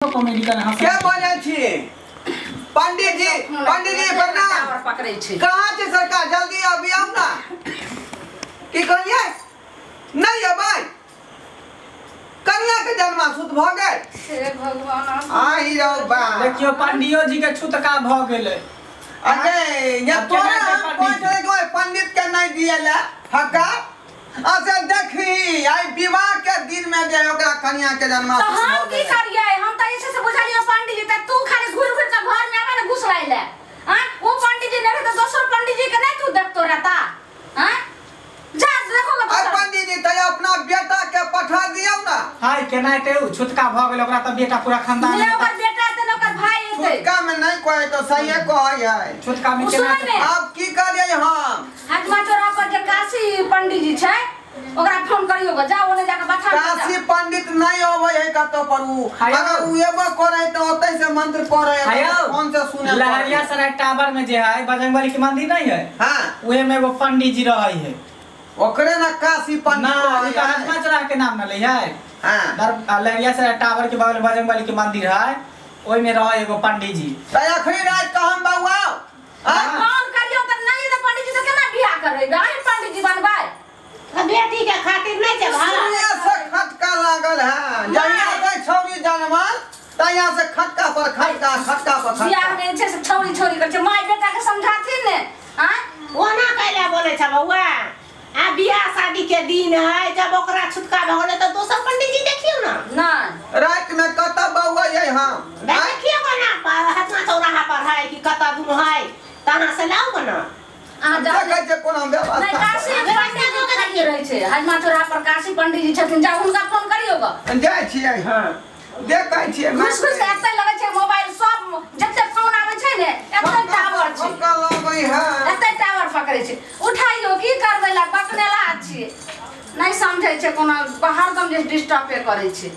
Comedy कर के बोले छी पंडित जी? पंडित जी प्रणाम। पकड़ै छी। कहाँ छी सरकार? जल्दी अभी आउ ना। की कहलियै? नहीं अबै। कन्या के जन्मा सुत भ गेल। हे भगवान, आहि रौ बा। देखियो पंडियो जी के छुतका भ गेलै। अरे या तोरा हम पहुंचले कोई पंडित के नहीं दिएला हका। अच्छा देखी आई विवाह के दिन में जे ओकरा कन्या के जन्मा तो हम की करियै? हम त ऐसे से बुझलियो पंडित जी त तू खाली घुर घुर के घर में आवे ने घुसराइले। हां वो पंडित जी नहीं रहे त दोसर पंडित जी के नहीं तू देखतो रहता। हां जा देखो आ पंडित जी त अपना बेटा के पठा दियौ ना। हाय केना ते उ छुतका भ गेल ओकरा त बेटा पूरा खानदान ने ओकर बेटा त ने ओकर भाई एते। छुतका में नहीं कहै तो सही कहै है। छुतका में केना अब की करियै हम? हाथमा चोरा पर जे काशी पंडित जी छै ओकरा फोन करियो ग, जाओ ओने जाके बता। काशी पंडित नहीं आबै है कतौ पर उ। अगर उ एबो करै त ओतै से मंत्र पढ़ै फोन से सुनै। लहरिया सराय टावर में जे है बजरंगबली के मंदिर नहीं है? हां ओहे में एगो पंडित जी रहै है। ओकरे ना काशी पंडित ना हाथमा चोरा के नाम न लै है। हां लहरिया सराय टावर के बगल बजरंगबली के मंदिर है ओय में रहै एगो पंडित जी। त आखिरी रात के हम बउआ फोन करियो त नहीं त पंडित जी त केना बियाह करबै? अहीं पंडित जी बनबै? बेटी के खातिर नहीं जब सुनिया से खटका लागल है। जहिया से छौरी जनमल तहिया से खटका पर खटका खटका पर खटका। बियाह में छै से छौरी छौरी करै छै। My बेटा के समझाथिन ने। हां ओना कैला बोले छ बउआ? आ बियाह शादी के दिन है जब ओकरा छुटका भ गेलै त दोसर पंडित जी देखियो ना। नहीं रात में कत बउआ यै हम देखियो ना हाथमा चौराहा पर है कि कत दूर है तहाँ से लाओ ना। आ जा देखै छै कोनो व्यवस्था नहीं। काशी पंडित जी खाली रहै छै हाजमा चौराहा पर काशी पंडित जी छथिन, जा हुनका फोन करियो ग। जाइ छियै। हां देखै छियै। घुस घुस के एतै लगै छै मोबाइल सब जते फोन आबै छै ने एतै टावर छै। खटका लगै है एतै टावर पकड़ै छै। उठाइयो की करबै ला बकनेला छियै नहीं समझै छै कोनो हरदम जे डिस्टर्बे करै छै।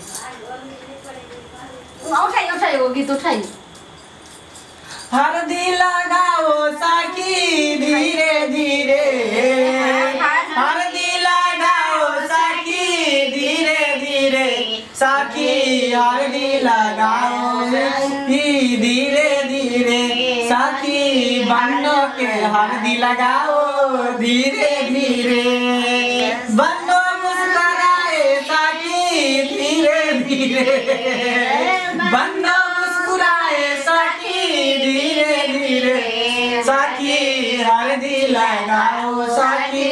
उठाइ उठाइ ओ गीत उठाइ। हरदी लगाओ साकी धीरे धीरे, हरदी लगाओ साकी धीरे धीरे, साकी हरदी लगाओ धीरे धीरे, साकी बन्नो के हरदी लगाओ धीरे धीरे, बन्नो मुस्कुराए साकी धीरे धीरे, बन्नो मुस्कुराए साकी धीरे धीरे, साकी हरदी लगाओ साकी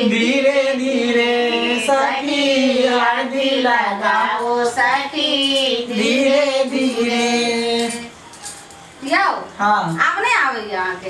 धीरे धीरे, साकी हरदी लगाओ साकी धीरे धीरे। यौ हां आब नहीं आबैया अहाँके?